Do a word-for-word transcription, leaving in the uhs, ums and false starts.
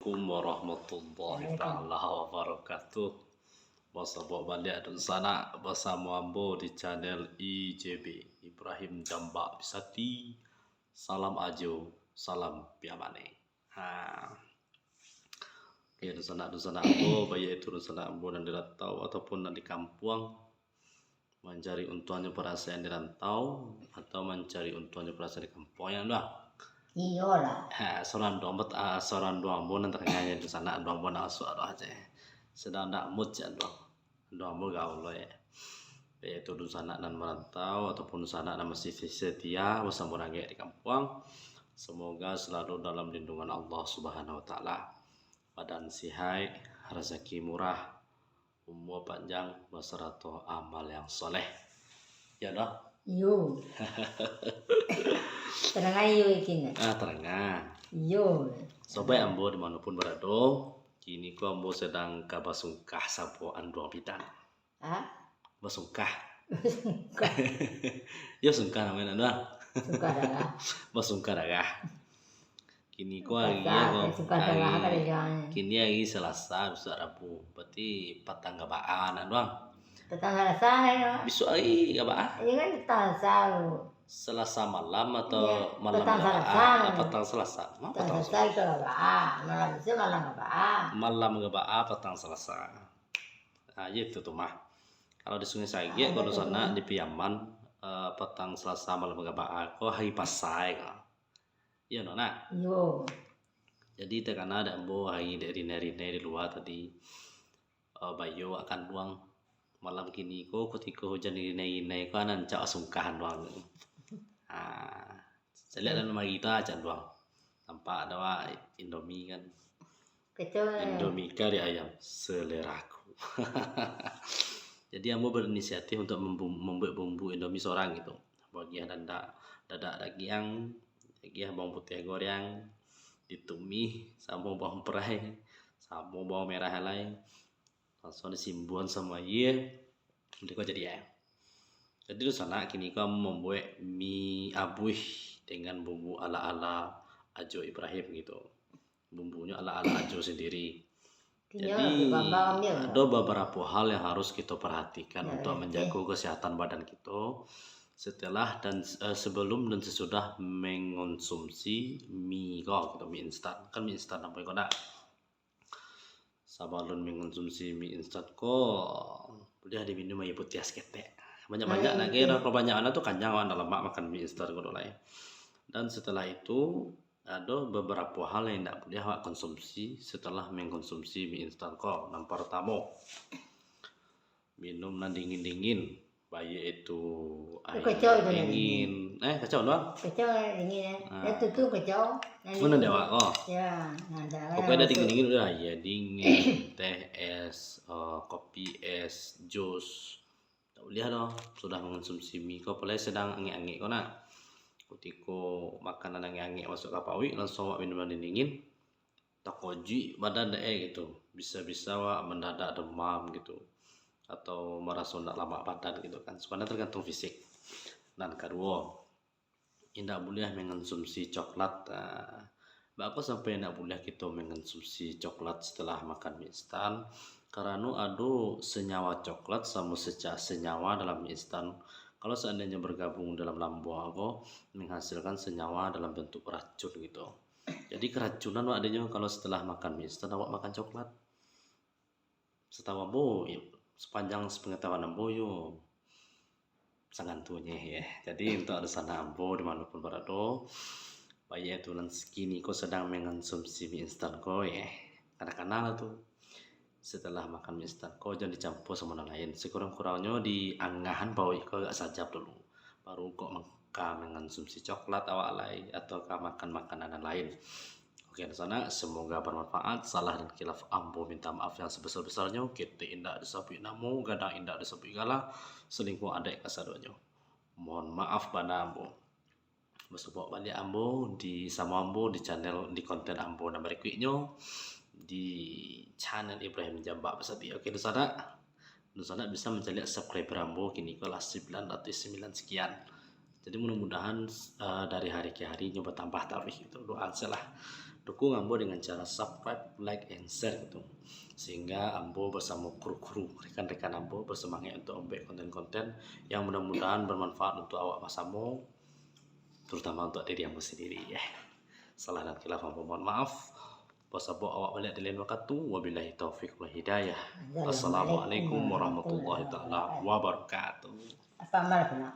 Assalamualaikum warahmatullahi taala wabarakatuh. Basobok baliak dunsanak basamo ambo di channel I J B, Ibrahim Jambak Bisati. Salam ajo, salam piamane. Ha. Oke, dunsanak-dunsanak ambo, baiak itu dunsanak ambo nan di rantau ataupun nan di kampuang, mancari untuangnyo parasaan di rantau atau mancari untuangnyo parasaan di kampuang, yo ndak? Iyolah. Ha, saranduang bet-, ah, saranduang ambo nan takanganyo dunsanak, anduang ambo nak masuak doh aja. Sadang ndak mood cek anduang. Anduang ambo gaul lo, yo. Baiak itu dunsanak nan marantau ataupun dunsanak nan masih setia basamo ranggaik di kampuang. Semoga selalu dalam lindungan Allah Subhanahu wa Taala. Badan sihaik, razaki murah, umua panjang, basarato amal yang soleh. Yo ndak? Yo. Tarang ayo ikin. Ah, tarang ah. Yo. Sobat ambo di mano pun barado, kini ko ambo sadang ka basungkah sabuah anduang bidan. Ah? Basungkah. Yo, sungkah namonyo, Anduang. Sungkah darah. Basungkah darah. Kini ko hari Sungkah, ko, sungkah darah hari, kan, Anduang? Kini hari Salasa, bisuak Rabu. Berarti patang gabaa, Anduang. Patang Salasa, yo. Bisuak hari gabaa? Iyo kan patang Salasa. Salasa malam atau Iyo, malam patang gabaa? Salasa. Ah, patang Salasa. Ma patang Salasa? Patang Salasa itu gabaa. Malam itu malam gabaa. Malam gabaa, patang Salasa. Ah, iyo itu tu mah. Kalau di Sungai Sagiak, kalau di sana, di Piaman, eh, patang Salasa malam gabaa ko hari pasai ko. Iyo, Nona? Iyo. Jadi, takana dek ambo hari dek rinai-rinai di lua tadi, eh, bayo akan duang malam kini ko, kutiko hujan rinai-rinai ko, nan cak sungkahan duang. Ah, Caliak dalam hari tu, ah, cak duang. Nampak ado, ah, Indomie kan. Kacau, eh. Indomie kari ayam, seleraku. Jadi, ambo berinisiatif untuk membum-, membuat bumbu Indomie sorang gitu. Bagian dadak, dadak dagiang, bagian bawang putih goreng, ditumih, samo bawang perai, samo bawang merah lai. Langsuang disimbuan samo aia, beko jadi, eh. Jadi, dunsanak, kini ko mambuek mi abuih dengan bumbu ala-ala Ajo Ibrahim gitu. Bumbunyo ala-ala Ajo sendiri. Jadi, ado babarapo hal yang harus kito parhatikan untuk manjago kesehatan badan kito setelah dan, eh, sebelum dan sesudah mengonsumsi mi ko, gitu, mi instan. Kan mi instan apo ko ndak? Sabalun mangonsumsi mi instan ko, buliah diminum aia putiah saketek. Banyak-banyak nak, kalau banyak anak tu kanyang awak, ndak lamak makan mi instan ko doh lai. Dan setelah itu, ado babarapo hal yang indak buliah awak konsumsi setelah mangonsumsi mi instan ko. Nan partamo, minum nan dingin-dingin, baiak itu aia dingin. Eh, kacau, Nuang? Kacau, dingin, eh. Ah. Nan tutu kacau. Nan dingin. Pokoknya dingin-dingin udah, aia dingin, teh es, eh, kopi es, jus. Ndak buliah doh, sudah mangonsumsi mi ko, apolai sadang angek-angek ko nak. Kutiko makanan angek-angek masuak ka paruik, langsuang awak minum nan dingin-dingin. Takojuik badan dek e gitu. Bisa-bisa awak mandadak demam gitu, atau maraso ndak lamak badan gitu kan. Sabananyo tergantung fisik. Nan kaduo, indak buliah mangonsumsi coklat. Ah, baa kok sampai indak buliah kito mangonsumsi coklat setelah makan mi instan? Karano ado senyawa coklat samo seca-, senyawa dalam mi instan. Kalau seandainyo bergabung dalam lambung ko, menghasilkan senyawa dalam bentuk racun gitu. Jadi, keracunan awak dinyo kalau setelah makan mi instan, awak makan coklat. Satahu ambo, yo, sapanjang sepengetahuan ambo, yo, sangantunyo, yo. Jadi, untuak dunsanak ambo di mano pun barado, baiak itu nan sakini ko sadang mangonsumsi mi instan ko, yo, kana-kana lah tu. Setelah makan mi instan ko, jan dicampua samo nan lain. Sekurang-kurangnyo di angahan paruik ko agak sajam dulu. Baru kok mangka mangonsumsi coklat awak lai, atau ka makan makanan nan lain. Oke, dunsanak, semoga bermanfaat. Salah dan khilaf ambo minta maaf yang sebesar-besarnyo. Ketek indak disabuik namo, gadang indak disabuik gala, salingkuang adaik kasadonyo. Mohon maaf bana ambo. Basobok baliak ambo di samo ambo di channel, di konten ambo nan barikuiknyo, di channel Ibrahim Jambak Basati. Oke, dunsanak. Dunsanak bisa mancaliak subscriber ambo kini ko lah sambilan ratuih sambilan sekian. Jadi, mudah-mudahan, eh, dari hari ke hari nyo batambah taruih gitu. Doa sajolah. Dukung ambo dengan cara subscribe, like, and share gitu. Sehingga ambo bersama kru-kru, rekan-rekan ambo bersemangat untuk membuat konten-konten yang mudah-mudahan bermanfaat untuk awak bersama, terutama untuk diri ambo sendiri ya. Salah dan khilaf ambo mohon maaf. Basabok awak baliak di lain wakatu. Wabillahi taufiq wal hidayah. Assalamualaikum warahmatullahi taala wabarakatuh. Apa amal kena?